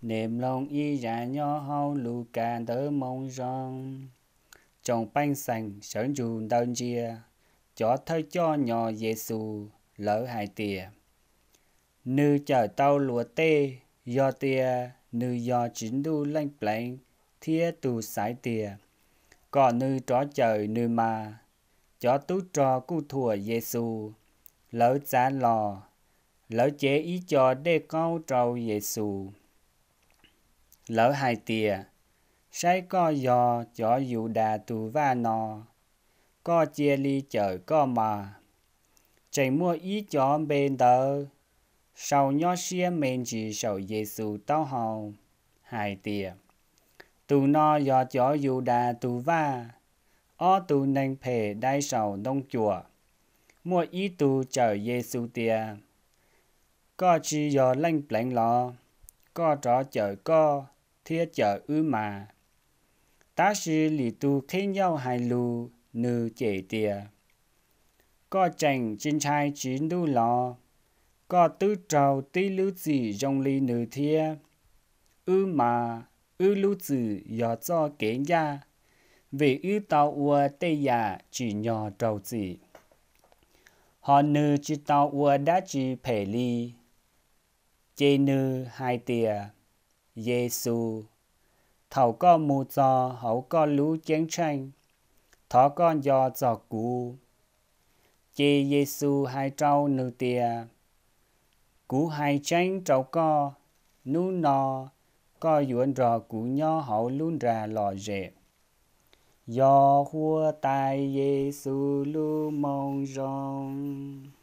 Nej mloog ib zag nyob hauv Lukas ntawv Moo Zoo. Tsoom pej xeem sawv ntsug ntawd ntsia, cov thawj coj nyos Yexus, lawv hais tias, Nws cawm tau luag tej, yog tias nws yog Tswv Ntuj Leej Pleev thiab tus xaiv tiag, kom nws rov cawm nws mas. Cov tub rog kuj thuam Yexus, lawv txav los, lawv cev ib co dej qaub rau Yexus. Lawv hais tias, Saib koj yog cov Yudas tus vaj no, koj cia li cawm koj mas. Tseem muaj ib co npe ntawv sau nyob siab me ntsis saum Yexus taub hau hais tias, Tus no yog cov Yudas tus vaj. Ob tug neeg phem dai saum ntoo cuam, muaj ib tug cawm Yexus tias, Koj tsis yog Leej Pleev los? Koj rov cawm koj thiab cawm wb mas. Tab sis lwm tus qhib ncauj hais lus, nws cem tias, Koj tseem tsis ntshai Tswv Ntuj los? Koj twb raug tib lub txim zoo li nws thiab. Wb mas, wb lub txim yog txoj kev ncaj, vim wb tau ua tej yam tsim nyog raug txim, hos nws tsis tau ua dab tsi phem li. Ces nws hais tias, Yexus, thaum koj mus txog hauv koj lub ceeb tsheej, thov koj nco txog kuv. Ces Yexus hais rau nws tias, Kuv hais tseeb rau koj, hnub no koj yuav nrog kuv nyob hauv lub nra lom zem. Yog Huab Tais Yexus lub Moo Zoo.